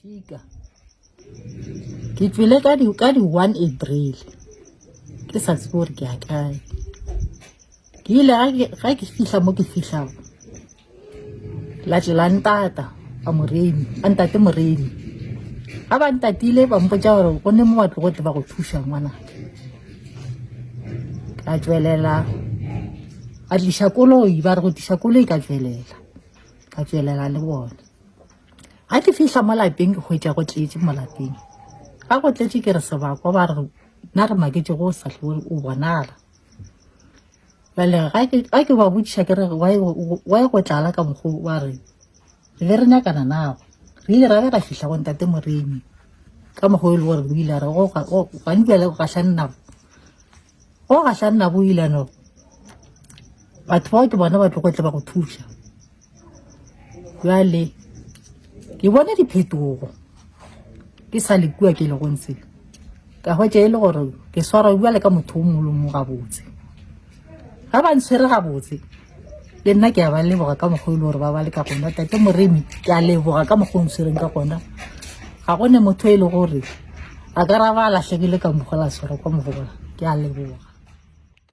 Šika. Ke tšwele ka di ka di 1 April. Ke sa tsebe gore ke ya kae. Ke ile ga ke ga ke fihla mo ke fihlago. La tle la ntata a moremi, a ntate moremi. Ga ba ntatile ba mpotša gore go ne mo ba tlogo tle ba go thuša ngwana. Ka tšwelela a tliša koloi ba re go tliša koloi ka tšwelela. Ka tšwelela le bona. Ga ke fihla mo lapeng ke hwetša go tletše mo lapeng. Ga go tletše ke re sebakwa ba re nna re maketše go sa hlwe o bonala. Bjale ga ke ga ke ba botšiša ke re why go tlala ka mokgo ba re re be re nyakana nago. Re ile ra be ra fihla go ntate Moremi ka mokgwa o e le gore o ile a re go gane bjale go gahlane nabo. Go gahlane nabo o ile a no batho bao ke bona ba tlo go tle ba go thuša. Bjale ke bone diphetogo ke sa le kua ke lego ntse ka hwetša e le gore ke swarwa bjale ka motho o mongwe le mongwe gabotse. Ga ba ntshwere gabotse le nna ke a ba leboga ka mokgwa e le gore ba ba le ka gona. Tate Moremi ke a leboga ka mokgwa o ntshwereng ka gona. Ga go ne motho e le gore a ka ra ba a lahlegile ka mokgwa la tshwarwa ka mokgwa. Ke a leboga.